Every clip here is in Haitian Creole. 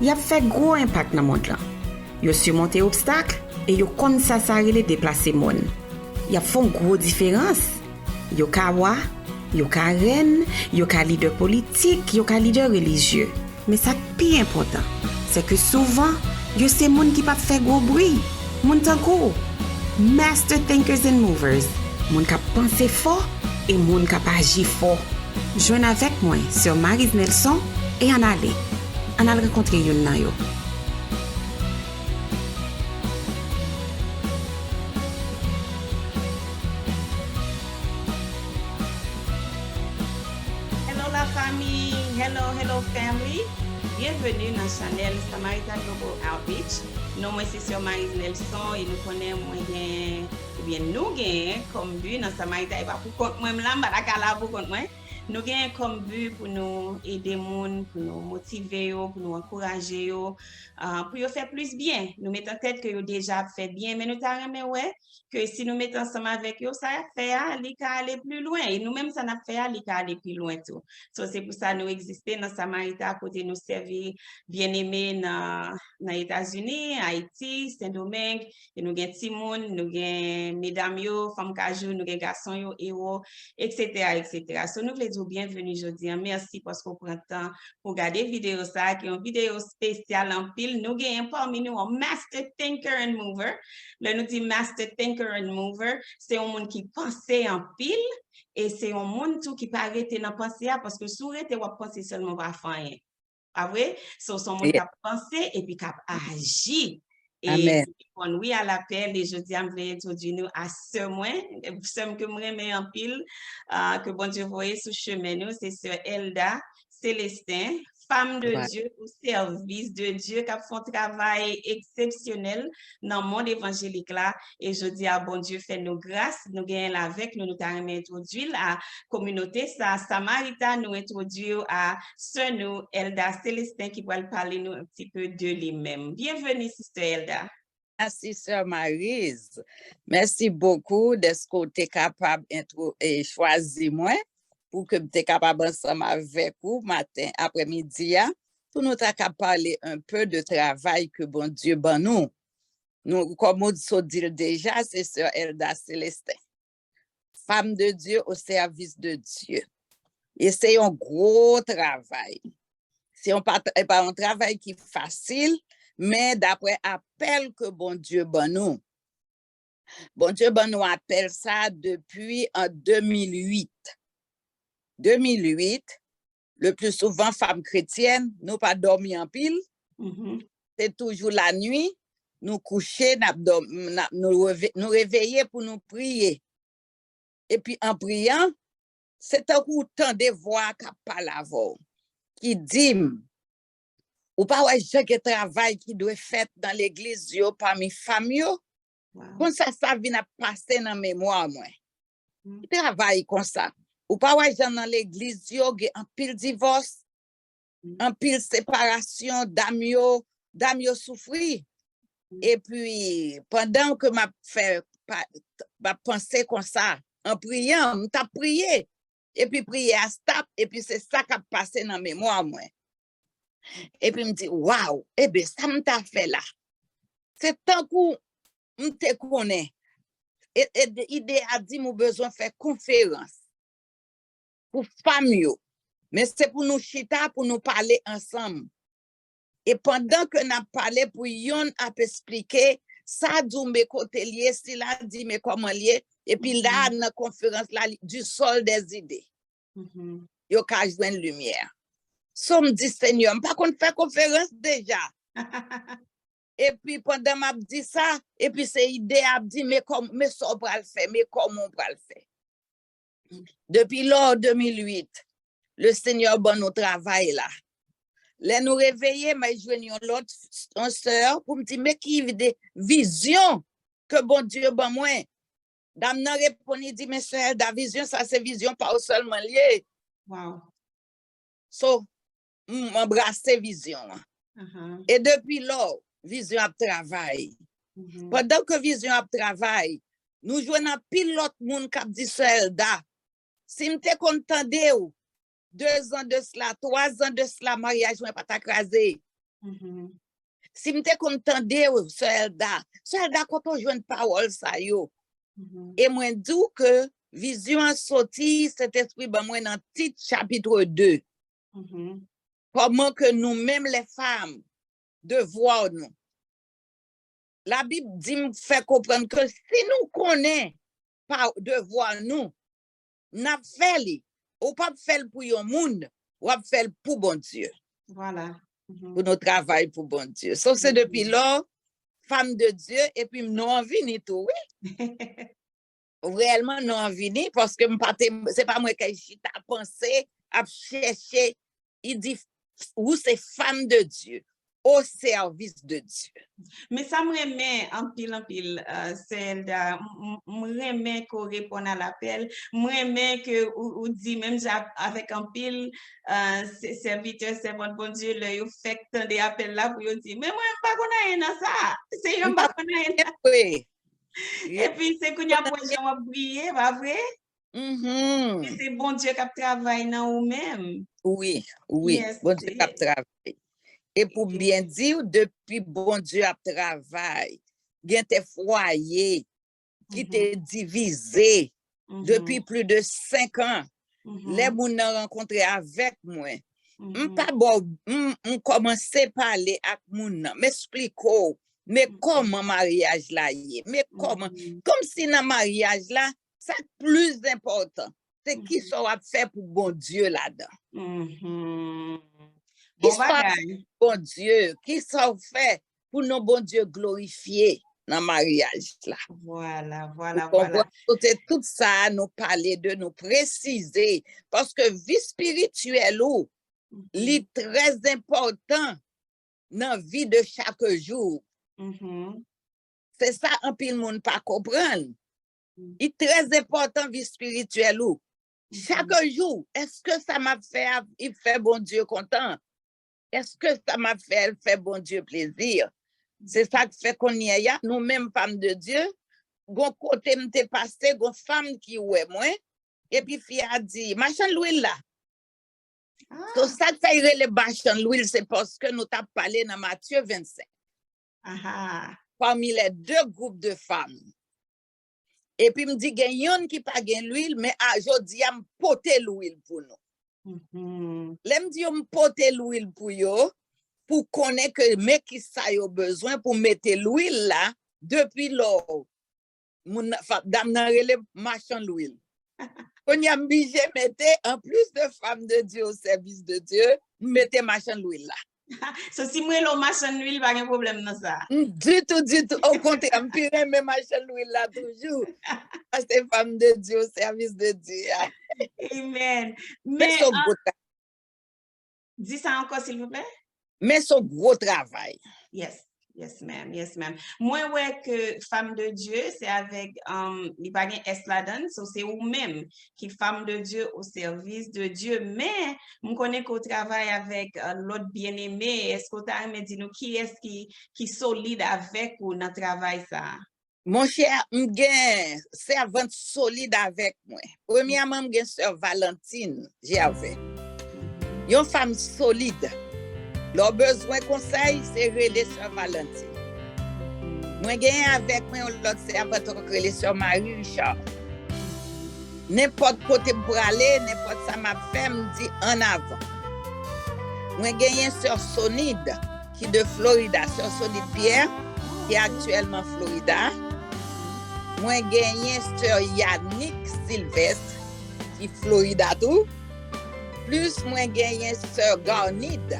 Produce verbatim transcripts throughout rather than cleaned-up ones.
Y ap fè gwo enpak nan mond lan. Yo simonte obstak e yo konn sa sa rele deplase moun. Y ap fè yon gwo diferans. Yo ka wa, yo ka rèn, yo ka lidè politik, yo ka lidè relijye. Men sa k pi enpòtan, se ke souvan, yo se moun ki p ap fè gwo bri. Moun tankou Master Thinkers and Movers, moun k ap panse fò e moun k ap aji fò. Jwenn avèk mwen, Sè Marise Nelson, e ann ale. Ann al rankontre youn nan yo. Hello la famille, hello, hello family. Byenveni nan chanèl Samaritan Global Outreach. Non mwen se Sè Marise Nelson e nou konnen mwen gen, oubyen nou genyen kòm bi nan Samaritan, e pa pou kont mwen m la, m pa ta ka la pou kont mwen. Nou genyen kòm bi pou nou ede moun, pou nou motive yo, pou nou ankouraje yo, ah, pou yo fè plis byen. Nou met an tèt ke yo deja ap fè byen, men nou ta renmen wè ke si nou met ansanm avèk yo, sa y ap fè a, li ka ale pli lwen. E nou menm, sa n ap fè a, li ka ale pi lwen tou. So, se pou sa nou egziste nan Samarita, kote nou sèvi byeneme nan, nan Etazini, Ayiti, Sendomeng, e nou gen timoun, nou gen medam yo, fanm kajou, nou gen gason yo, ewo, et cetera, et cetera. So, nou vle di w byenveni jodi a. Mèsi paske w pran tan pou w gade videyo sa a, ki yon videyo espesyal anpil. Nou genyen pami nou yon master thinker and mover. Lè nou di master thinker and mover, se yon moun ki panse anpil e se yon moun tou ki pa rete nan panse a, paske si w rete, w ap panse sèlman, w pa fè anyen. Pa vre? So, se yon moun k ap panse epi k ap aji. E Amen. Li konn wi a lapèl, e jodi a m vle entwodui nou a sè mwen, sè m ke m renmen anpil, ah, ke Bondye voye sou chemen nou, se sè Elda Célestin, femme de Dieu au service de Dieu, k ap fè yon travay eksepsyonèl nan mond evanjelik la. E jodi a, Bondye fè nou gras, nou genyen l avèk nou, nou ta renmen entwodui l a kominote sa, Samarita, nou entwodui w a sè nou, Elda Célestin, ki pral pale nou un petit peu de li menm. Byenveni, Sister Elda. Mèsi, Sè Marise. Mèsi bokou dèske w te kapab entwo-, e, chwazi mwen pou ke m te kapab ansanm avèk ou maten, aprèmidi a, pou nou ta ka pale un peu de travay ke Bondye ban nou. Nou, kòm ou sot di l deja, se Sè Elda Célestin. Femme de Dieu au service de Dieu. E se yon gwo travay. Se yon pa, e pa yon travay ki fasil, men daprè apèl ke Bondye ban nou. Bondye ban nou apèl sa depi an de mil uit. De mil uit, le pli souvan, fanm kretyèn, nou pa dòmi anpil. Mhm. Se toujou lanwi, nou kouche, n ap dòm-, n ap, nou reve-, nou reveye pou nou priye. Epi an priyan, se tankou w tande vwa a k ap pale avè w, ki di m, ou pa wè jan gen travay ki dwe fèt nan legliz yo pami fanm yo? Wow. Konsa sa vin ap pase nan memwa mwen. Mm. Ki travay konsa? Ou pa wè jan nan legliz yo gen anpil divòs, mm, anpil separasyon, dam yo, dam yo soufri. Mm. Epi, pandan ke m ap fè, pa, m ap panse konsa, an priyan, m t ap priye. Epi priyè a stop, epi se sa k ap pase nan memwa mwen. Epi m di, waw, eben, sa m ta fè la? Se tankou m te konnen. E, e, ide a di m ou bezwen fè konferans pou fanm yo. Men se pou nou chita, pou nou pale ansanm. E pandan ke n ap pale, pou yonn ap esplike, sa di w men kote l ye, sila di men kòman l ye, epi la, nan konferans la, li, du sol des idées. Mhm. Yo ka jwenn limyè. So m di, Senyè, m pa konn fè konferans deja. Epi pandan m ap di sa, epi se ide ap di, men kòm, men sa w pral fè, men kòman w pral fè. Depi lò de mil uit, le Senyè ban nou travay la. Lè nou reveye, m al jwenn yon lòt, yon sè, pou m di, men ki ide, vizyon ke Bondye ban mwen. Dam nan reponn, li di, men sè Elda, vizyon sa se vizyon pa w sèlman l ye. Wow. So, m anbrase vizyon an. Ahan. E depi lò, vizyon ap travay. Mhm. Pandan ke vizyon ap travay, nou jwenn anpil lòt moun k ap di, sè Elda, si m te konn tande w, de zan de sila, twa zan de sila, maryaj mwen pa ta kraze. Si m te konn tande w, Sè Elda, Sè Elda, kote w jwenn pawòl sa yo? E mwen di w ke vizyon an soti, Sentespri ban mwen nan Tit chapit de. Kòman ke nou menm lè fanm, devwa nou. Labib di m fè konprann ke si nou konnen pa devwa nou, n ap fè li. Ou p ap fè l pou yon moun, w ap fè l pou Bondye. Vwala. Pou nou travay pou Bondye. So se depi lò, fanm de Dye, epi m non an vini tou, wi. Reyèlman, non an vini, paske m pa te, se pa mwen ki chita panse, ap chèche, li di, ou se fanm de Dye, au service de Dieu. Men sa m renmen anpil, anpil, uh, Sè Elda, m renmen ke w reponn a lapèl, m renmen ke ou, ou di menm jan avèk anpil uh, sèvitè, sèvant Bondye, lè yo fèk tande apèl la pou yo di, men mwen, m pa konn anyen nan sa, Seyè, m pa konn anyen nan sa. Epi se kounye a pou wè jan w ap briye, pa vre? E se Bondye k ap travay nan ou menm. Wi, wi, Bondye k ap travay. E pou byen di w, depi Bondye ap travay, gen de fwaye ki te divize depi plis de senk an. Lè moun nan rankontre avèk mwen, m pa ba w, m kòmanse pale ak moun nan, m esplike w, men kòman maryaj la ye, men kòman, kòmsi nan maryaj la, sa k plis enpòtan, se kisa w ap fè pou Bondye ladan. Kisa w ap fè pou Bondye, kisa w fè pou non Bondye glorifye nan maryaj la. Vwala, vwala, vwala. Kote tout sa a nou pale de, nou presize, paske vi espirityèl ou, li trè enpòtan nan vi de chak jou. Se sa anpil moun pa konprann. Li trè enpòtan vi espirityèl ou. Chak jou, èske sa m ap fè a, li fè Bondye kontan? Èske sa m ap fè a, li fè Bondye plezi? Se sa k fè kounye a, nou menm fanm de Dye, gon kote m te pase, gon fanm ki wè mwen, epi fi a di, machann lwil la. So, sa k fè y rele machann lwil, se paske nou t ap pale nan Matye vennsenk. Parmi les deux groupes de femmes. Epi m di gen yonn ki pa gen lwil, men a jodi a m pote lwil pou nou. Lè m di yo m pote lwil pou yo, pou konnen ke men kisa yo bezwen pou mete lwil la, depi lò moun nan, dam nan rele m machann lwil. Kounye a m blije mete, anplis de fanm de Dye o sèvis de Dye, m mete machann lwil la. So, si m rele w machann lwil, pa gen pwoblèm nan sa. Ditou, ditou. Okontrè, m pi renmen machann lwil la toujou. Paske fanm de Dye o sèvis de Dye a. Amen. Men, di sa ankò, silvouplè. Men se yon gwo travay. Yes. Yes, ma'am. Yes, ma'am. Mwen wè ke fanm de Dye, se avèk, um, li pa gen S ladan l, so se ou menm ki fanm de Dye o sèvis de Dye. Men, m konnen ke w travay avèk uh, lòt byeneme. Èske w ta renmen di nou kiyès ki, ki solid avèk ou nan travay sa a? Monchè, m gen sèvant solid avèk mwen. Premyèman, m gen sè Valentine Gervais. Yon fanm solid. Lè w bezwen konsèy, se rele sè Valentine. Mwen genyen avèk mwen yon lòt sèvant k rele sè Marie Richard. Nenpòt kote m prale, nenpòt sa m ap fè, m di ann avan. Mwen genyen sè Sonid ki de Florida, sè Sonid Pierre ki aktyèlman Florida. Mwen genyen sè Yannick Sylvestre ki Florida tou. Plis mwen genyen sè Garnid,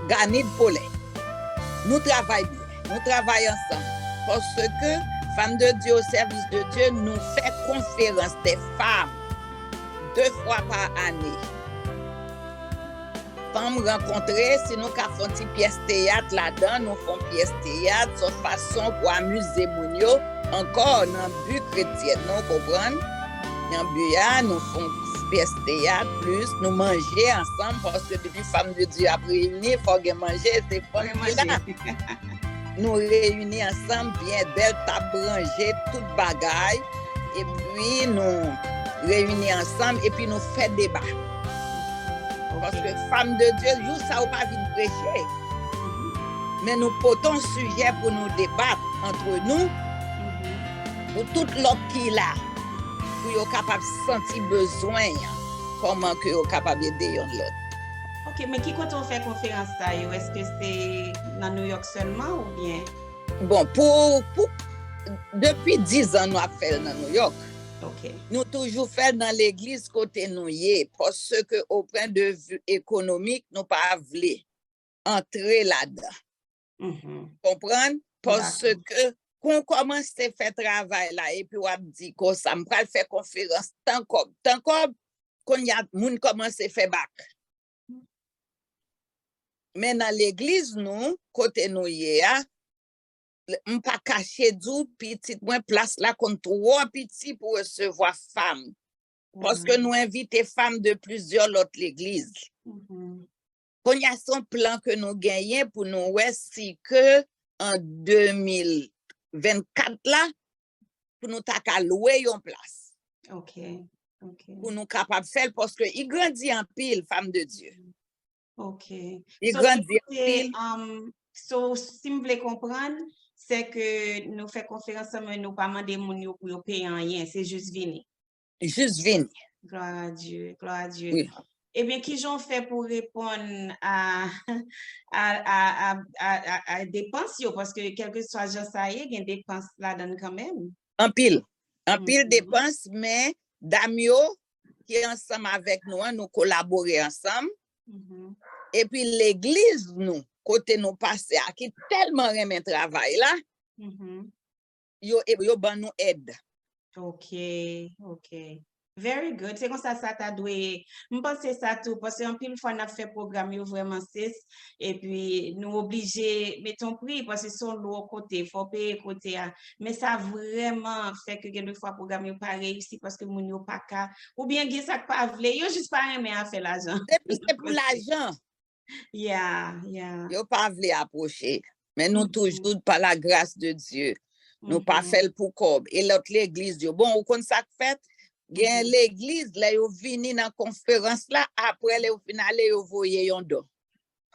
Garnid Polè. Nou travay byen, nou travay ansanm. Paske Fanm de Dye o sèvis de Dye, nou fè konferans de fanm de fwa pa ane. Fanm rankontre, si nou ka fè yon ti pyès teyat ladan, nou fè yon pyès teyat, se yon fason pou amize moun yo, ankò nan bi kretyèn, nou konprann? Nan bi a, nou fè yon pyès teyat, plis nou manje ansanm, paske depi Fanm de Dye ap reyini, fò gen manje, se fanm ki la. Nou reyini ansanm byen bèl, tab ranje, tout bagay. Epi nou reyini ansanm, epi nou fè deba. Paske Fanm de Dye, jou sa ou pa vin preche. Men nou pote yon sijè pou nou debat antre nou, pou tout lòt ki la, pou yo kapab santi bezwen an, kòman ke yo kapab ede yonn lòt. Ok, men ki kote w fè konferans sa yo? Èske se nan New York sèlman oubyen? Bon, pou, pou depi diz an nou ap fè l nan New York. Ok. Nou toujou fè l nan legliz kote nou ye, paske o pwen de vi ekonomik, nou pa vle antre ladan. Mhm. Konprann? Paske kon w kòmanse fè travay la epi w ap di konsa, m pral fè konferans tan kòb, tan kòb, kounye a moun kòmanse fè bak. Men nan legliz nou, kote nou ye a, m pa kache di w, pitit mwen, plas la konn twò piti pou resevwa fanm. Paske nou envite fanm de plizyè lòt legliz. Kounye a se yon plan ke nou genyen pou nou wè si ke an de mil vennkat la, pou nou ta ka lwe yon plas. Ok, ok. Pou nou kapab fè l, paske i grandi anpil, fanm de Dye. Ok. I grandi anpil. Um, so, si m vle konprann, se ke nou fè konferans lan, men nou pa mande moun yo pou yo peye anyen, se jis vini. Jis vini. Gloire à Dieu, gloire à Dieu. Wi. Ebyen, kijan w fè pou reponn a, a, a, a, a, a, a depans yo? Paske kèlkeswa jan sa ye, gen depans ladan l kanmenm. Anpil. Anpil depans, men dam yo ki ansanm avèk nou an, nou kolabore ansanm. Epi legliz nou, kote nou pase a, ki tèlman renmen travay la, yo, yo ban nou èd. Ok, ok. Very good. Se konsa sa ta dwe ye. M panse sa tou, paske anpil fwa n ap fè pwogram yo vrèman sis, epi nou oblije mete yon pri, paske se yon lwo kote, fò w peye kote a. Men sa vrèman fè ke gen de fwa pwogram yo pa reyisi, paske moun yo pa ka, oubyen gen sa k pa vle, yo jis pa renmen afè lajan. Depi se pou lajan, Yeah, yeah. Yo pa vle apwoche. Men nou toujou, pa la gras de Dye, nou pa fè l pou kòb. E lòt legliz yo, bon, ou konn sa k fèt? Gen legliz, lè yo vini nan konferans la, apre lè yo fin ale, yo voye yon don.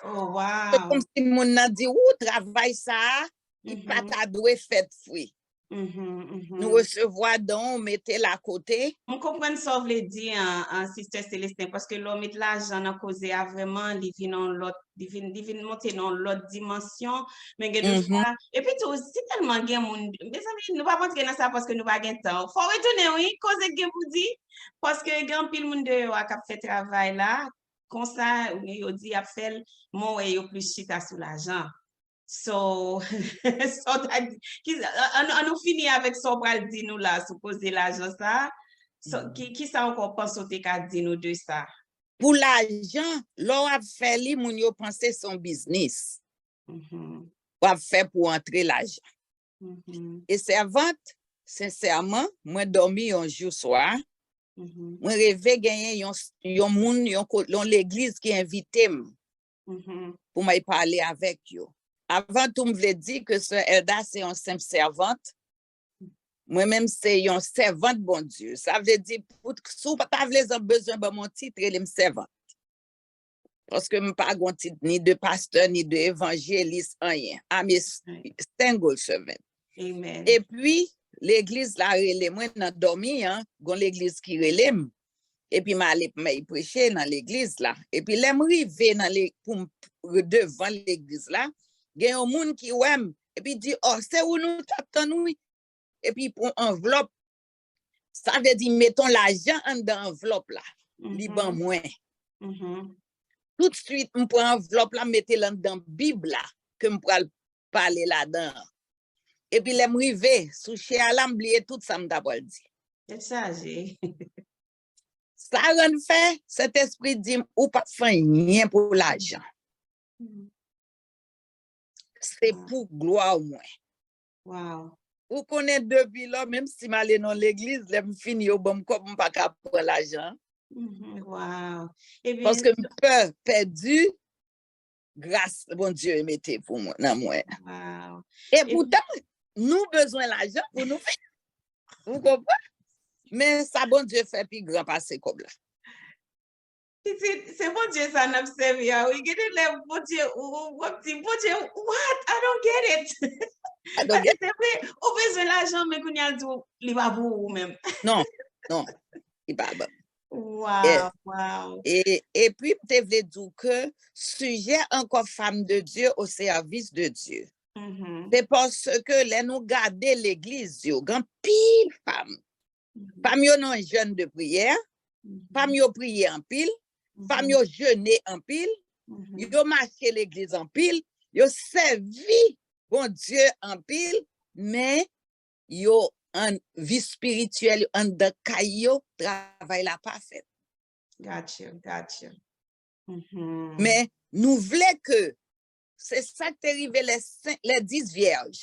Oh, wow. Se kòmsi moun nan di, ou, travay sa a, li pa ta dwe fèt fri. Nou resevwa don, mete l akote. M konprann sa w vle di an, an Sister Celestin, paske lè w met lajan nan koze a, vrèman, li vin yon lòt, li vin, li vin monte nan yon lòt dimansyon. Men gen de fwa, epi tou, si tèlman gen moun, mezanmi, nou p ap antre nan sa paske nou pa gen tan. Fò w retounen, wi, koze k gen pou di. Paske gen anpil moun deyò a k ap fè travay la, konsa, oubyen yo di y ap fè l, men w wè yo plis chita sou lajan. So, sa w ta di, ki, an, an nou fini avèk sa w pral di nou la sou koze lajan sa. So, ki, ki sa ankò w panse w te ka di nou de sa? Pou lajan, lè w ap fè li, moun yo panse se yon biznis. W ap fè pou antre lajan. E sèvant, sensèman, mwen dòmi yon jou swa, mwen reve genyen yon, yon moun, yon, yon legliz ki envite m pou m al pale avèk yo. Avan tou, m vle di ke sè Elda se yon senp sèvant. Mwen menm se yon sèvant Bondye. Sa vle di, pou, si w pa ta vle bezwen ban m yon tit, rele m sèvant. Paske m pa gon tit ni de pastè, ni de evanjelis, anyen. I'm a single servant. Epi, legliz la rele mwen nan dòmi an, gon legliz ki rele m. Epi m ale pou m al preche nan legliz la. Epi lè m rive nan le, pou m devan legliz la, gen yon moun ki wè m, epi di, "Oh, se ou nou t ap tann, wi." Epi pran anvlòp. Sa vle di, met yon lajan anndan anvlòp la. Li ban mwen. Toutswit, m pran anvlòp la, m mete l anndan Bib la, ke m pral pale ladan an. Epi lè m rive sou chè a la, m bliye tout sa m ta pral di. Tèt chaje. Sa rann fè, Sentespri di m, ou p ap fè anyen pou lajan. Se pou glwa mwen. Wow. Ou konnen depi lò, menm si m ale nan legliz, lè m fini, yo ban m kòb, m pa ka pran lajan. Wow. Ebyen, paske m pè pèdi gras Bondye mete pou mwen, nan mwen. Wow. E poutan, nou bezwen lajan pou nou viv. Ou konprann? Men sa Bondye fè pi gran pase kòb la. Pitit, se Bondye sa n ap sèvi a, wi. Gen de lè, Bondye, ou, ou, w ap di, "Bondye, what? I don't get it." Paske se vre, ou bezwen lajan, men kounye a l di w, li pa pou ou menm. Non, non, li pa bon. Wow, wow. E, epi, m te vle di w ke sijè ankò femme de Dieu au service de Dieu. Se paske lè nou gade legliz yo, gen anpil fanm. Fanm yo nan jèn de priyè, fanm yo priye anpil, fanm yo jene anpil, yo mache legliz anpil, yo sèvi Bondye anpil, men yo an vi espirityèl, yo anndan kay yo, travay la pa fèt. Got you, got you. Men nou vle ke se sa k te rive lè sen- lè dis vyèj.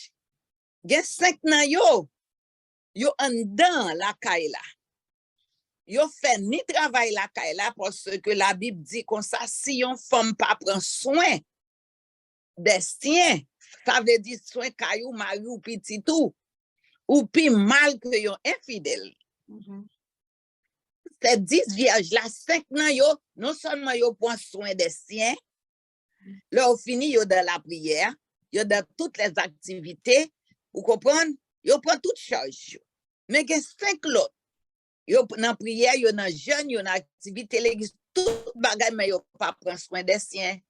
Gen senk nan yo, yo anndan lakay la. Yo fè ni travay lakay la, paske Labib di konsa, si yon fanm pa pran swen dè syen, sa vle di swen kay ou, mari w, pitit ou, ou pi mal ke yon enfidèl. Se dis vyèj la, senk nan yo, non sèlman yo pran swen dè syen, lè yo fini, yo dan lapriyè, yo dan tout lèzaktivite, ou konprann? Yo pran tout chaj yo. Men gen senk lòt, yo nan priyè, yo nan jèn, yo nan aktivite legliz, tout bagay, men yo pa pran swen dè syen.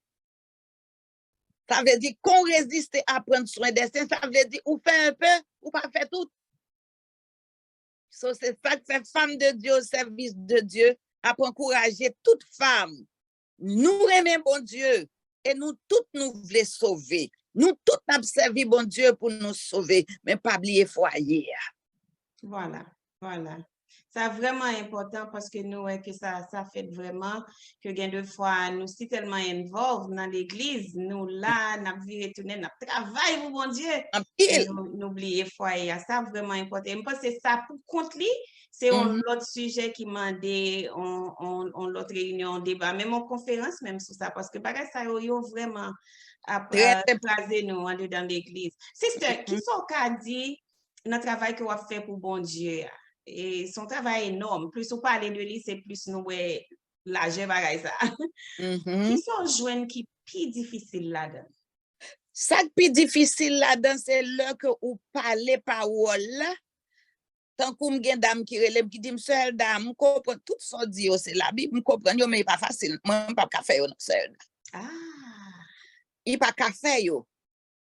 Sa vle di, kon reziste a pran swen dè syen, sa vle di, ou fè un peu, ou pa fè tout. So, se sa k fè femme de Dieu au service de Dieu ap ankouraje tout fanm. Nou renmen Bondye e nou tout nou vle sove. Nou tout n ap sèvi Bondye pou nou sove, men pa bliye fwaye a. Vwala, vwala. Sa vrèman enpòtan paske nou wè ke sa, sa fèt vrèman, ke gen de fwa nou si tèlman involve nan legliz, nou la, n ap vire tounen, n ap travay pou Bondye, men nou, nou bliye fwaye a. Sa vrèman enpòtan. E m panse sa pou kont li, se yon lòt sijè ki mande yon, yon, yon lòt reyinyon, yon deba, menm yon konferans menm sou sa, paske bagay sa yo, yo vrèman ap, euh, kraze nou andedan legliz. Sister, kisa w ka di nan travay ke w ap fè pou Bondye a? E se yon travay enòm. Plis ou pale de li, se plis nou wè lajè bagay sa. Kisa w jwenn ki pi difisil ladan? Sa k pi difisil ladan, se lè ke ou pale pawòl la, tankou m gen dam ki rele m, ki di m, "Sè Elda, m konprann tout sa w di yo, se Labib, m konprann yo, men e pa fasil. Mwen, m p ap ka fè yo non, Sè Elda." Ah. Li pa ka fè yo.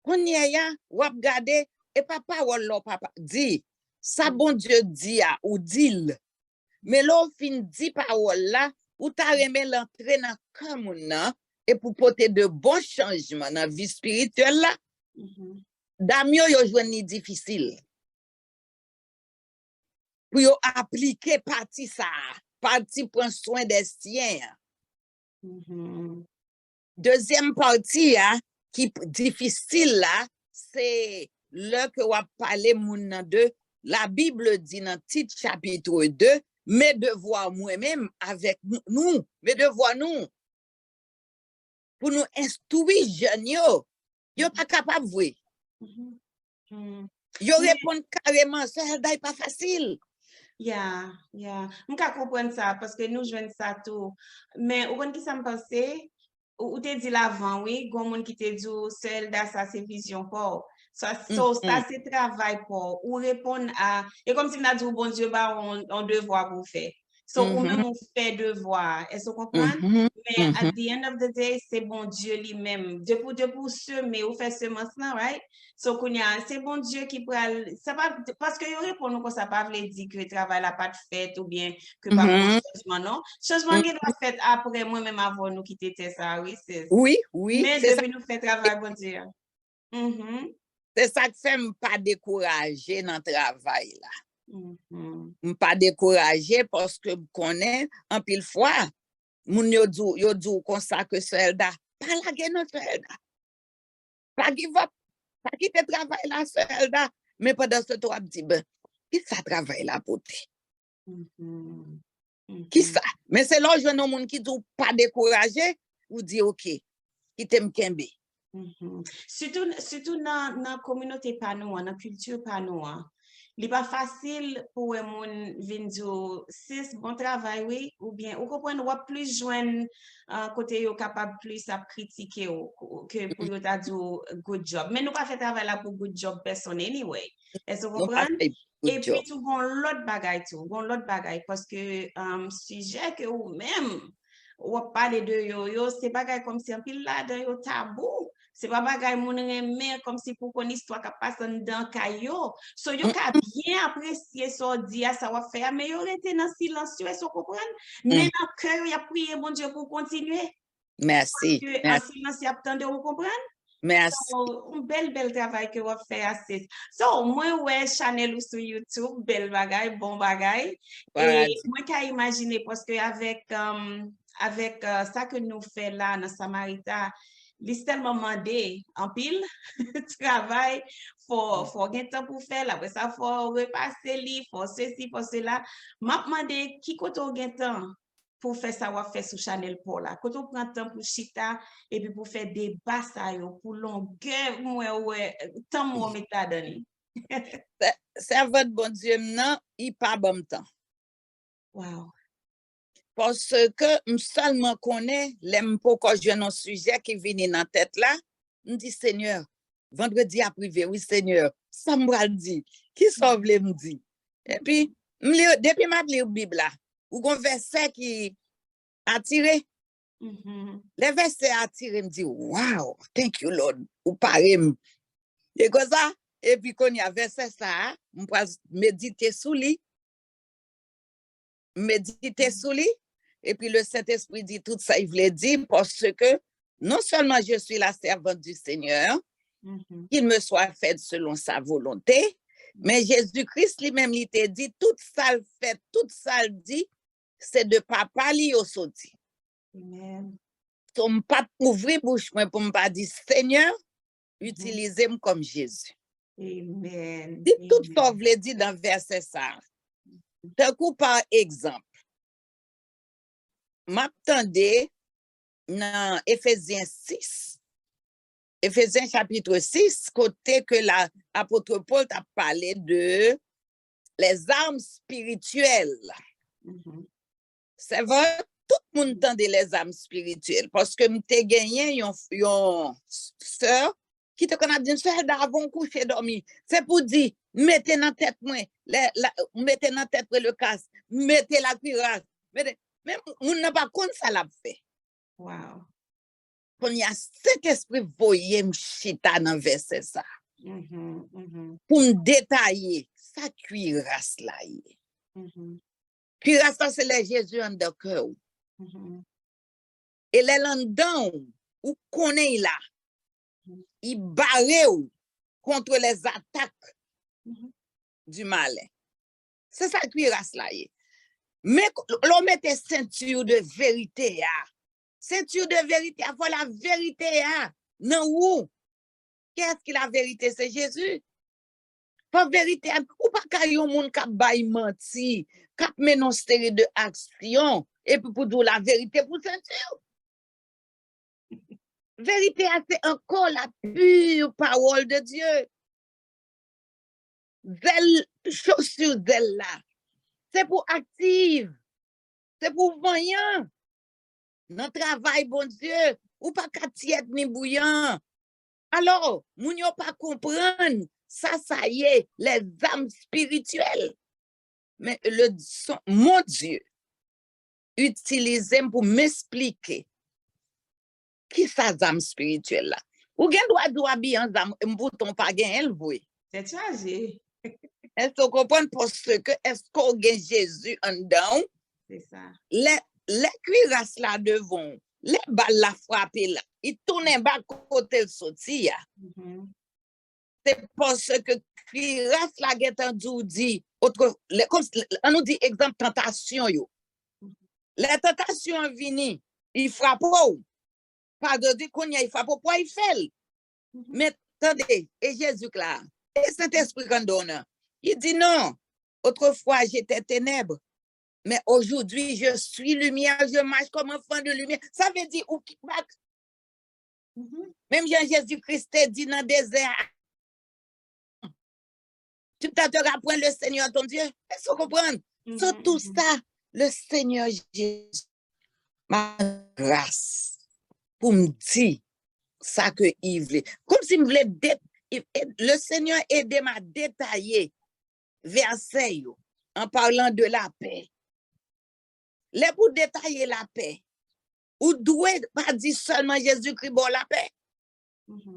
Kounye a, w ap gade, e pa pawòl la w pa, pa di. Sa Bondye di a, ou di l. Men lè w fin di pawòl la, ou ta renmen l antre nan kè moun nan, e pou pote de bon chanjman nan vi espirityèl la, dam yo, yo jwenn li difisil pou yo aplike pati sa a, pati pran swen dè syen an. Dezyèm pati a ki p- difisil la, se lè ke w ap pale moun nan de, la Bible dit nan Tit chapitre deux, mes devoirs mwen menm avèk nou, nou, mes devoirs nou, pou nou enstwi jèn yo, yo pa kapab vre. Yo reponn kareman, Sè Elda, e pa fasil. Ya, ya. M ka konprann sa, paske nou jwenn sa tou. Men, ou konn kisa m panse? Ou, ou te di l avan, wi, gon moun ki te di w, Sè Elda, sa se vizyon pa w. Sa, so, sa se travay pa w. Ou reponn a, e kòmsi m ta di w, Bondye ba w yon, yon devwa pou w fè. So, ou menm ou fè devwa a. Èske w konprann? Men at the end of the day, se Bondye li menm. Depi, depi w seme, ou fè semans lan, right? So, kounye a, se Bondye ki pral, sa pa, paske yo reponn ou konsa, pa vle di ke travay la pa t fèt oubyen ke pa gen chanjman, non. Chanjman gen dwa fèt apre mwen menm avè w nou kite tè sa a, wi, sis. Wi, wi, men depi nou fè travay Bondye a. Se sa k fè m pa dekouraje nan travay la. M pa dekouraje paske m konnen anpil fwa, moun yo di w, yo di w konsa ke Sè Elda, pa lage non, Sè Elda. Pa give up. Pa kite travay la, Sè Elda. Men pandan se tan w ap di, "Ben, kisa travay la pote?" Kisa? Men se lè w jwenn yon moun ki di w pa dekouraje, ou di, "Ok, kite m kenbe." Sitou, sitou nan, nan kominote pa nou an, nan kilti pa nou an, Li pa fasil pou wè moun vin di w, sis, bon travay, wi, oubyen, ou konprann, w ap plis jwenn, ah, kote yo kapab plis ap kritike w, ko-, ke pou yo ta di w, good job. Men nou pa fè travay la pou good job pèsonn anyway. Èske w konprann? Epi tou, gon lòt bagay tou, gon lòt bagay, paske, um, sijè ke ou menm, w ap pale de yo, yo, se bagay kòmsi anpil ladan yo tabou. Se pa bagay moun renmen, kòmsi pou konn istwa k ap pase anndan kay yo. So, yo ka byen apresye sa w di a, sa w ap fè a, men yo rete nan silans yo, èske w konprann? Men nan kè yo, y ap priye Bondye pou w kontinye. Paske an silans, y ap tande w, ou konprann? So, yon bèl, bèl travay ke w ap fè a, sis. So, mwen wè chanèl ou sou YouTube, bèl bagay, bon bagay. E mwen ka imajine, paske avèk, um, avèk, uh, sa ke nou fè la nan Samarita, li sèlman mande anpil travay, fò, fò gen tan pou fè l, apre sa, fò repase li, fò sesi, fò sela. M ap mande, ki kote w gen tan pou w fè sa w ap fè sou chanèl pa w la? Kote w pran tan pou chita epi pou fè deba sa yo, pou longè m wè, wè, tan m wè w met ladan li? Sè-, sèvant Bondye m nan, li pa ban m tan. Wow. Paske m sèlman konnen, lè m poko jwenn yon sijè ki vini nan tèt la, m di, Senyè, vandredi ap rive, wi, Senyè, sa m pral di? Kisa w vle m di? Epi, m li, depi m ap li Bib la, ou gon vèsè ki atire. Lè vèsè a atire, m di, wow, thank you, Lord, ou pare m. E konsa, epi kounye a, vèsè sa a, m pral medite sou li. M medite sou li, epi le Sentespri di tout sa li vle di, paske non seulement je suis la servante du Seigneur, qu'il me soit fait selon sa volonté, men Jezi Kris li menm li te di, tout sa l fè, tout sa l di, se de Papa li yo soti. So, m p ap ouvri bouch mwen pou m pa di, Senyè, itilize m kòm Jezi. Di tout sa w vle di nan vèsè sa a. Tankou pa egzanp, m ap tande nan Efezyen sis, Efezyen chapit sis, kote ke la, apot Pòl t ap pale de les armes spirituelles. Sèvant, tout moun tande les armes spirituelles, paske m te genyen yon, yon sè ki te konn ap di m, sè, avan w kouche dòmi, se pou di, mete nan tèt mwen, lè, la, mete nan tèt mwen le kas, mete la kiras, mete, men moun nan pa konn sa l ap fè. Kounye a, Sentespri voye m chita nan vèsè sa. Pou m detaye sa kiras la ye. Kiras la se lè Jezi anndan kè w. E lè l anndan w, ou konnen l la. Li bare w contre les attaques du malin. Se sa kiras la ye. Men lè w mete ceinture de vérité a, ceinture de vérité a, fò la verite a nan ou. Kiyès ki la verite? Se Jezi. Fò verite a, ou pa ka yon moun k ap bay manti, k ap mennen yon seri de aksyon, epi pou di w la verite pou senti w. Verite a se ankò la pure parole de Dieu. Zèl, chaussure zèl la. Se pou aktiv. Se pou vanyan. Nan travay Bondye, ou pa ka tyèd ni bouyan. Alò, moun yo pa konprann sa sa ye, les armes spirituelles. Men le son, mon Dieu, itilize m pou m esplike kisa zam espirityèl la. Ou gen dwa di w abiye an zam, m poutan w pa genyen l vre. Tèt chaje. Èske w konprann? Paske èske w gen Jezi anndan w? Se sa. Lè, lè kiras la devan w, lè bal la frape l, li tounen ba kote l soti a. Se paske kiras la gentan di w di, otre, lè, kòm, ann nou di egzanp tantasyon yo. Lè tantasyon an vini, li frape w. Padon di kounye a, li frape w, pwa li fè l. Men tande, e Jezi k la, e Sentespri k anndan w nan. Li di, non, autrefois j'étais ténèbres, mais aujourd'hui je suis lumière, je marche comme enfant de lumière. Sa vle di ou kickback. Menm jan Jezi Kris te di nan dezè a, Tu ne t'arrêteras point le Seigneur ton Dieu. Èske w konprann? So, tout sa, le Seigneur Jésus, ma grâce, pou m di sa ke i vle. Kòmsi m vle de, le Seigneur ede m a detaye vèsè yo, en parlant de la paix. Lè pou detaye lapè, ou dwe pa di sèlman Jezikri ba w lapè.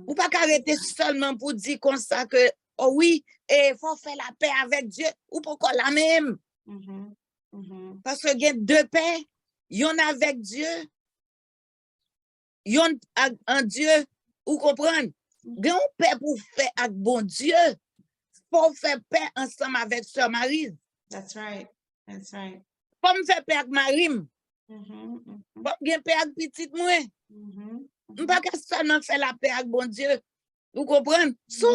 Ou pa ka rete sèlman pou di konsa ke, o wi, e fò w fè lapè avèk Dye. Ou poko la menm. Paske gen de pè, yonn avèk Dye, yonn ak an Dye, ou konprann? Gen yon pè pou w fè ak Bondye, fò w fè pè ansanm avèk sè Mariz. That's right. That's right. Fò m fè pè ak mari m. Fò m gen pè ak pitit mwen. M pa ka sèlman fè lapè ak Bondye. Ou konprann? So,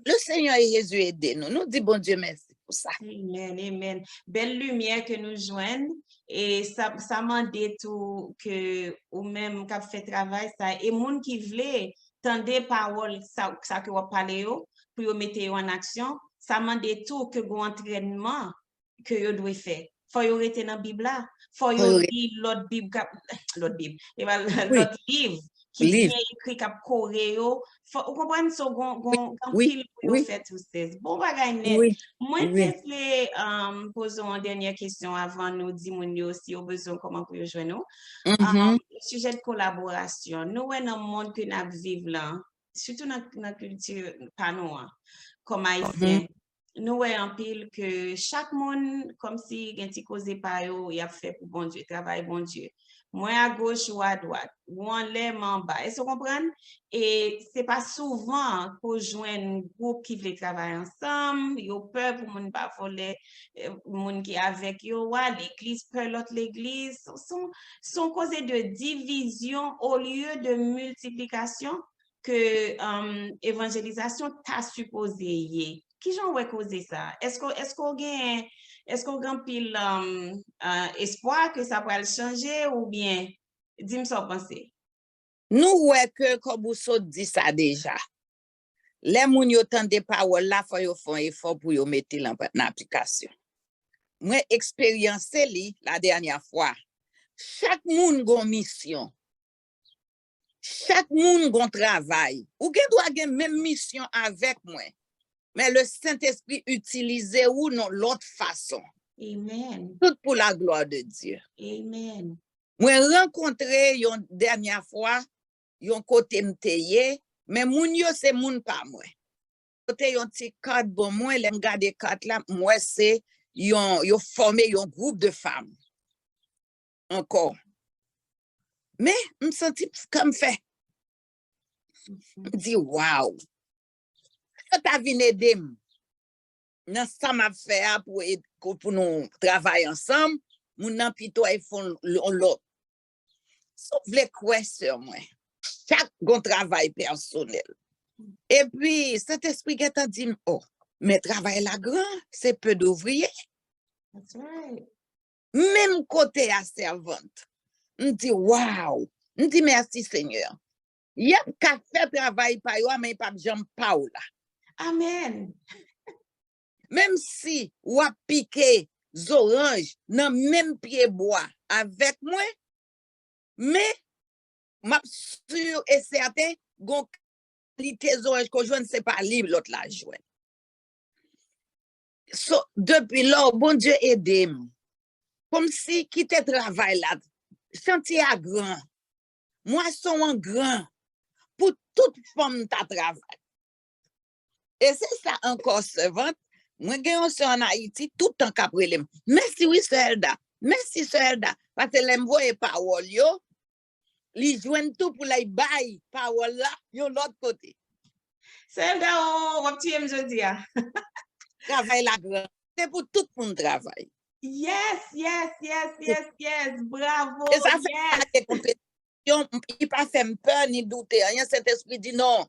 le Seigneur Jésus ede nou. Nou di Bondye mèsi pou sa. Amen, amen. Bèl limyè ke nou jwenn. E sa, sa mande tou ke ou menm k ap fè travay sa, e moun ki vle tande pawòl sa, sa ke w ap pale yo, pou yo mete yo an aksyon, sa mande tou ke gon antrènman ke yo dwe fè. Fò yo rete nan Bib la. Fò yo li lòt Bib, k ap, lòt Bib, e pa lòt liv ki byen ekri, k ap kore yo. Fò, ou konprann? So, gon, gon, gon anpil pou yo fè tou, sis. Bon bagay nèt. Mwen te vle, um, poze w yon dènyè kesyon avan nou di moun yo si yo bezwen kòman pou yo jwenn ou. Um, sijè de kolaborasyon. Nou wè nan mond ke n ap viv lan, sitou nan, nan kilti pa nou an, kòm Ayisyen, nou wè anpil ke chak moun kòmsi gen ti koze pa yo y ap fè pou Bondye, travay Bondye. Mwen agoch, ou adwat, ou anlè, mwen anba. Èske w konprann? E se pa souvan ke w jwenn gwoup ki vle travay ansanm, yo pè pou moun pa vòlè, eh, moun ki avèk yo a, legliz pè lòt legliz. Se, se, se yon koze de divizyon olye de miltiplikasyon ke, um, evanjelizasyon ta sipoze ye. Kijan w wè koze sa? Èske, èske w gen, èske w gen anpil, um, uh, espwa ke sa pral chanje oubyen di m sa w panse? Nou wè ke, kòm ou sot di sa deja, lè moun yo tande pawòl la, fò yo fè yon efò pou yo mete l an, an aplikasyon. Mwen eksperyanse li la dènyè fwa. Chak moun gon misyon. Chak moun gon travay. Ou gen dwa gen menm misyon avèk mwen, men le Sentespri itilize ou nan lòt fason. Amen. Tout pour la gloire de Dieu. Amen. Mwen rankontre yon dènyè fwa, yon kote m te ye, men moun yo se moun pa mwen. Yo te yon ti kat ban mwen, lè m gade kat la, m wè se yon, yo fòme yon gwoup de fanm ankò. Men, m santi kè m fè. M di, waw! Sa ta vin ede m nan sa m ap fè a pou ed-, pou, pou nou travay ansanm, moun nan pito al fè yon lòt. Si w vle kwè, sè mwen, chak gon travay pèsonèl. Epi, Sentespri gentan di m, o, men travay la gran, se pe douvriye. That's right. Menm kote a sèvant. M di, waw! M di, mèsi, Senyè. Y ap ka fè travay pa yo a, men y p ap janm pa w la. Amen. Menm si w ap pike zoranj nan menm pye bwa avèk mwen, men m ap si e sèten, gon kalite zoranj ke w jwenn, se pa li lòt la jwenn. So, depi lò, Bondye ede m. Kòmsi kite travay la, chantye a gran, mwason an gran, pou tout fanm ta travay. E se sa ankò, sèvant, mwen gen yon sè ann Ayiti, tout tan k ap rele m, mèsi wi, sè Elda, mèsi, sè Elda, paske lè m voye pawòl yo, li jwenn tou pou l al bay pawòl la yon lòt kote. Sè Elda, o, w ap tiye m jodi a. Travay la gran. Se pou tout moun travay. Yes, yes, yes, yes, yes. Bravo, e sa fè yes. Li pa fè m pè ni doute anyen. Sentespri di non.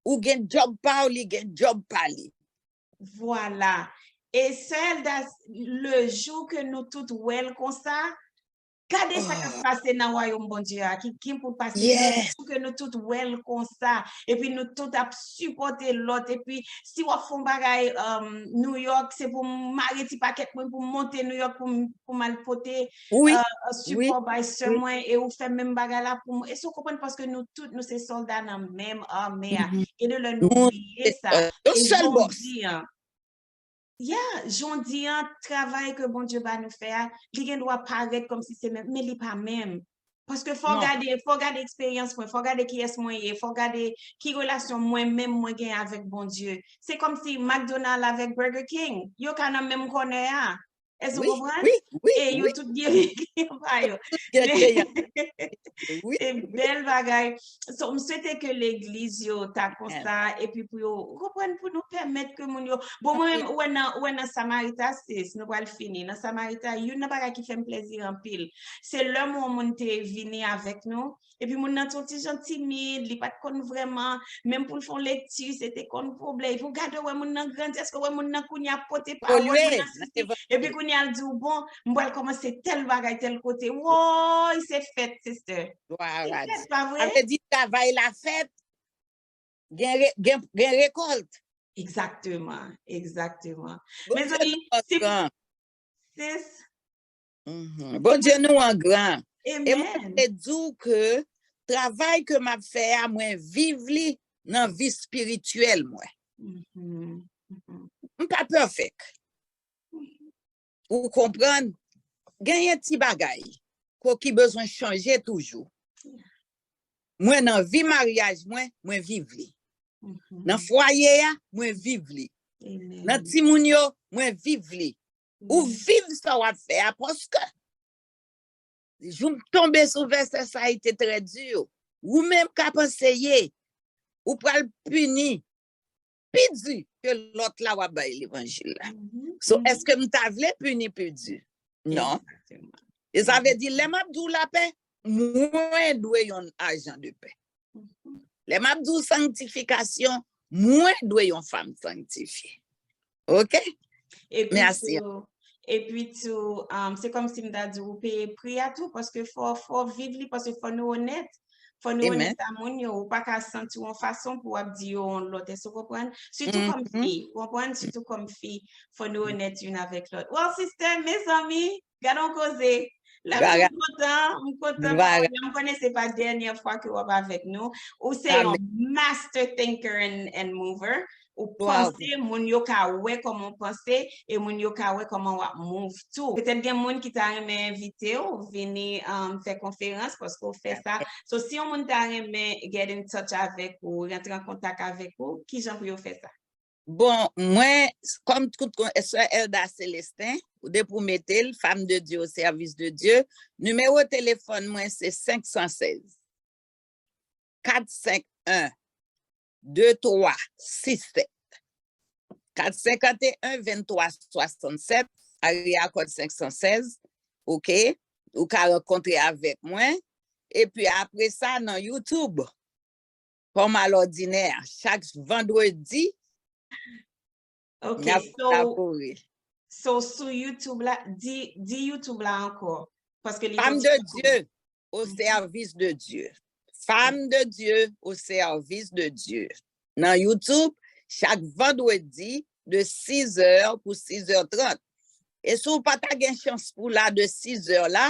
Ou gen djòb pa w, li gen djòb pa li. Vwala. E sè Elda, le jou ke nou tout wè l konsa, Gade sa k ap pase nan wayòm Bondye a, ki gen pou l pase. Mwen si ke nou tout wè l konsa. Epi nou tout ap sipòte lòt. Epi si w ap fè yon bagay New York, se pou m mare ti pakèt mwen, pou m monte New York, pou m, pou m al pote sipò bay sè mwen, e ou fè menm bagay la pou mwen. Èske w konprann? Paske nou tout, nou se sòlda nan menm ame a. Gen de lè nou bliye sa. E jodi an, Yeah, jodi an, travay ke Bondye ba nou fè a, li gen dwa parèt kòmsi se menm, men li pa menm. Paske fò w gade, fò w gade eksperyans mwen, fò w gade kiyès mwen ye, fò w gade ki relasyon mwen menm mwen gen avèk Bondye. Se kòmsi McDonald avèk Burger King, yo ka nan menm kònè a. Èske w konprann? E yo tout gen regiyon pa yo. Se bèl bagay. So, m swete ke legliz yo ta konsa, epi pou yo konprann, pou nou pèmèt ke moun yo. Bon, mwen menm, ou wè nan, ou wè nan Samarita, sis, nou pral fini. Nan Samarita, youn nan bagay ki fè m plezi anpil, se lè yon moun te vini avèk nou, epi moun nan te yon ti jan timid, li pa t konn vrèman, menm pou l fè yon lekti, se te konn pwoblèm. Epi w gade, w wè moun nan grandi, èske w wè moun nan kounye a ap pote pawòl, moun nan sisi, epi kounye a l di w, bon, m pral kòmanse tèl bagay, tèl kote. Woy, se fèt, sister. Se fèt, pa vre? Sa vle di travay la fèt, gen, re, gen, gen rekòlt. Egzakteman, egzakteman. Mezanmi, si, sis, Bondye nou an gran. E mwen vle di w ke travay ke m ap fè a, mwen viv li nan vi espirityèl mwen. M pa pèfèk. Ou konprann? Genyen ti bagay ko ki bezwen chanje toujou. Mwen nan vi maryaj mwen, mwen viv li. Nan fwaye a, mwen viv li. Nan timoun yo, mwen viv li. Ou viv sa w ap fè a, paske jou m tonbe sou vèsè sa, li te trè di. Ou menm k ap anseye, ou pral pini pi di ke lòt la w ap bay levanjil la. So, èske m ta vle pini pi di? Non. E sa vle di, lè m ap di w lapè, mwen dwe yon ajan de pè. Lè m ap di w sanktifikasyon, mwen dwe yon fanm sanktifye. Oke? Epi tou, epi tou, um, se kòmsi m ta di w, ou peye pri a tou, paske fò, fò viv li, paske fò nou onèt. Fò nou onèt a moun yo, ou pa ka santi w yon fason pou w ap di yo yon lòt, èske w konprann? Sitou kòm fi, ou konprann? Sitou kòm fi, fò nou onèt youn avèk lòt. Well, sister, mezanmi, gade yon koze. La, m kontan, m kontan pawòl la, m konnen se pa dènyè fwa ke w ap avèk nou. Ou se yon master thinker and, and mover. Ou panse, moun yo ka wè kòman w panse, e moun yo ka wè kòman w ap move tou. Petèt gen moun ki ta renmen envite w vini, um, fè konferans, paske w fè sa. So, si yon moun ta renmen get in touch avèk ou, rantre an kontak avèk ou, kijan pou yo fè sa? Bon, mwen, kòm tout kon, sè Elda Célestin, depi w mete l, Femme de Dieu au service de Dieu, nimewo telefòn mwen se senk san sèz, kat senk en, de twa sis sèt. Kat senkanteyen, venntwa swasannsèt, area code senk san sèz, oke? Ou ka rankontre avèk mwen. Epi apre sa, nan YouTube, kòm alòdinè, chak vandredi, n ap kolabore. So, sou YouTube la, di, di YouTube la ankò. Paske li Femme de Dieu au service de Dieu. Femme de Dieu au service de Dieu. Nan YouTube, chak vandredi, de sizè pou sizè trant. E si w pa ta gen chans pou la de sizè la,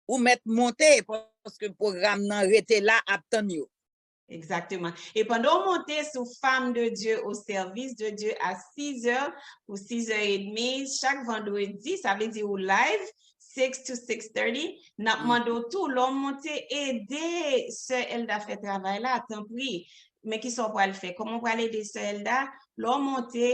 ou mèt monte, paske pwogram nan rete la ap tann yo. Egzakteman. E pandan w monte sou Femme de Dieu au service de Dieu a sizè pou sizè edmi, chak vandredi, sa vle di ou live, six to six thirty, n ap mande w tou, lè w monte, ede sè Elda fè travay la, tanpri. Men kisa w pral fè? Kòman w pral ede sè Elda? Lè w monte,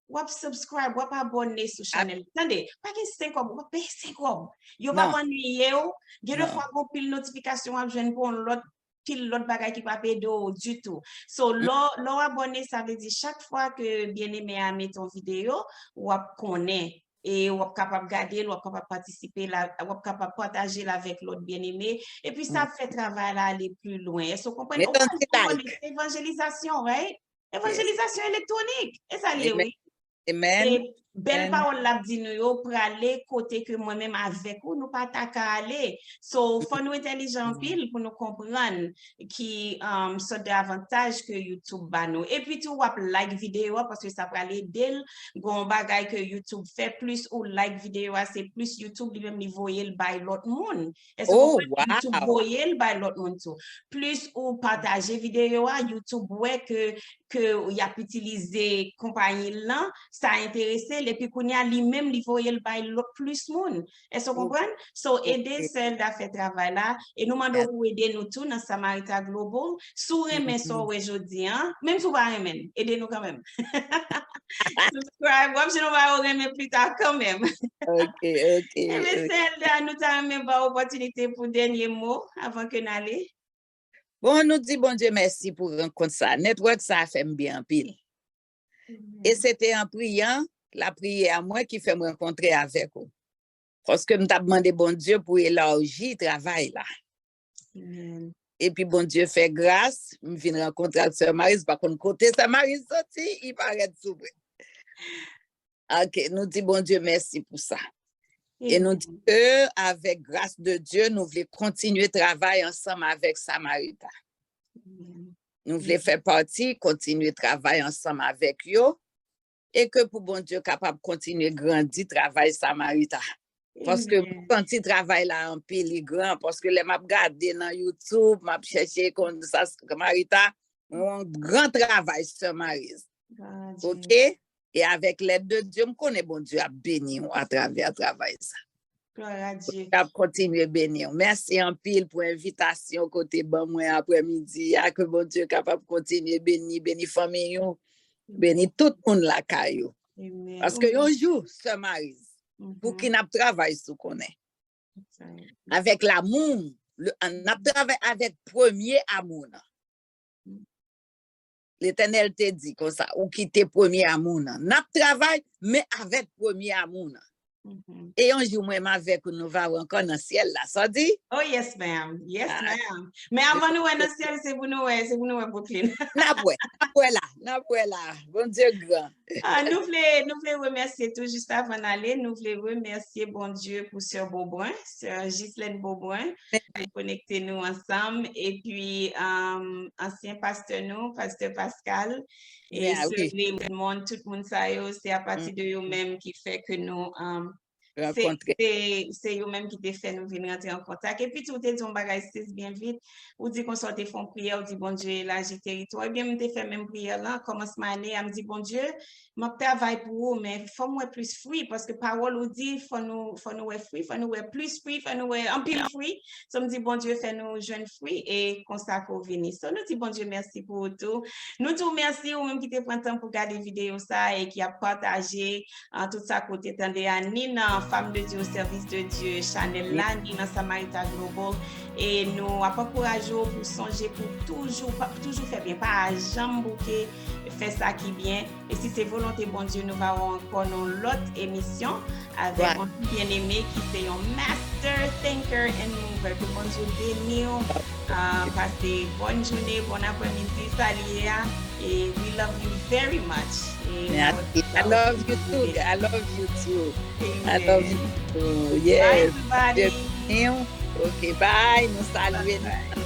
w ap subscribe, w ap abòne sou chanèl. Tande, pa gen senk kòb, w ap peye senk kòb. Yo p ap annuiye w. Gen de fwa, gon pil notifikasyon w ap jwenn pou yon lòt, pil lòt bagay ki p ap ede w ditou. So, lè w, lè w abòne, sa vle di chak fwa ke Byeneme a mete yon videyo, w ap konnen. E w ap kapab gade l, w ap kapab patisipe la, w ap kapab pataje l avèk lòt byeneme. Epi sa ap fè travay la ale pli lwen. Èske w konprann? Ou konn, ou konn, se evanjelizasyon, right? Evanjelizasyon elektwonik. E sa l ye, wi. Amen. E, bèl pawòl l ap di nou yo prale kote ke mwen menm avèk ou nou pa ta ka ale. So, fò nou entèlijan anpil pou nou konprann ki um, sòt de avantaj ke YouTube ba nou. Epi tou, w ap like videyo a paske sa pral ede l. Gon bagay ke YouTube fè, plis ou like videyo a, se plis YouTube li menm li voye l bay lòt moun. Èske w konprann? YouTube voye l bay lòt moun tou. Plis ou pataje videyo a, YouTube wè ke ke y ap itilize konpayi l lan, sa enterese l, epi kounye a li menm li voye l bay lòt plis moun. Èske w konprann? So, ede Sè Elda fè travay la, e nou mande w pou ede nou tou nan Samarita Global. Si w renmen sa w wè jodi a, menm si w pa renmen l, ede nou kanmenm. Subscribe, w ap jwenn yon bagay w renmen pita kanmenm. Ok, ok. Ebyen, Sè Elda, nou ta renmen ba w opòtinite pou dènye mo avan ke n ale. Bon, nou di Bondye mèsi pou rankont sa. Network sa fè m byen anpil. E se te an priyan, lapriyè a mwen ki fè m rankontre avèk ou. Paske m t ap mande Bondye pou elaji travay la. Epi Bondye fè gras, m vin rankontre ak Sè Maris, pa konn kote Sè Maris soti, li parèt sou mwen. Ok, nou di Bondye mèsi pou sa. E nou di ke avèk gras de Dye, nou vle kontinye travay ansanm avèk Samarita. Nou vle fè pati, kontinye travay ansanm avèk yo, e ke pou Bondye kapab kontinye grandi travay Samarita. Paske m santi travay la anpil, li gran, paske lè m ap gade nan YouTube, m ap chèche konn sa Samarita, mwen wè yon gran travay Sè Maris. Ok? E avèk lèd de Dye, m konnen Bondye ap beni w atravè travay sa. Bondye ap kontinye beni w. Mèsi anpil pou envitasyon ke w te ban mwen aprèmidi a. Ke Bondye kapab kontinye beni, beni fanmi w, beni tout moun lakay ou. Paske yon jou, Sè Maris, pou ki n ap travay sou konnen. Avèk lamou, n ap travay avèk premye amou nan. Letènèl te di konsa, ou kite premye amou nan. N ap travay, men avèk premye amou nan. E yon jou mwen m avèk ou nou va wè ankò nan syèl la, sa w di? Oh yes ma'am, yes ma'am. Men avan nou wè nan syèl, se pou nou wè, se pou nou wè Brooklyn. N ap wè, n ap wè la, n ap wè la. Bondye gran. Nou vle nou vle remèsye tou jis avan n ale, nou vle remèsye Bondye pou sè Beaubrun, sè Ghislaine Beaubrun, ki konekte nou ansanm, epi ansyen pastè nou, pastè Pascal, e sè Raymond, tout moun sa yo, se apati de yo menm ki fè ke nou rankontre. Se yo menm ki te fè nou vin rantre an kontak. Epi tou, ou te di yon bagay sis byen vit. Ou di konsa, ou te fè yon priyè, ou di Bondye elaji teritwa. Ebyen, m te fè menm priyè lan, kòmansman ane a, m di Bondye, m ap travay pou ou, men fò m wè plis fwi, paske pawòl ou di, fò nou, fò nou wè fwi, fò nou wè plis fwi, fò nou wè anpil fwi. So, m di Bondye fè nou jwenn fwi, e konsa ke w vini. So, nou di Bondye mèsi pou ou tou. Nou di w mèsi, ou menm ki te pran tan pou gade videyo sa e ki ap pataje an tout sa ke w te tande a, ni nan Femme de Dieu au service de Dieu chanèl la, ni nan Samarita Global. E nou ap ankouraje w pou sonje pou toujou, pa- toujou fè byen, pa janm bouke, fè sa ki byen. E si se volonte Bondye, nou va wè w ankò nan yon lòt emisyon avèk yon ti byeneme ki se yon master thinker and mover. Ke Bondye beni w. Ah, pase bòn jounen, bon aprèmidi, sa l ye a. E we love you very much. E Merci. I love you too. I love you too. I love you too. Yes. Bye everybody. Ok, bye. Nou salye nou.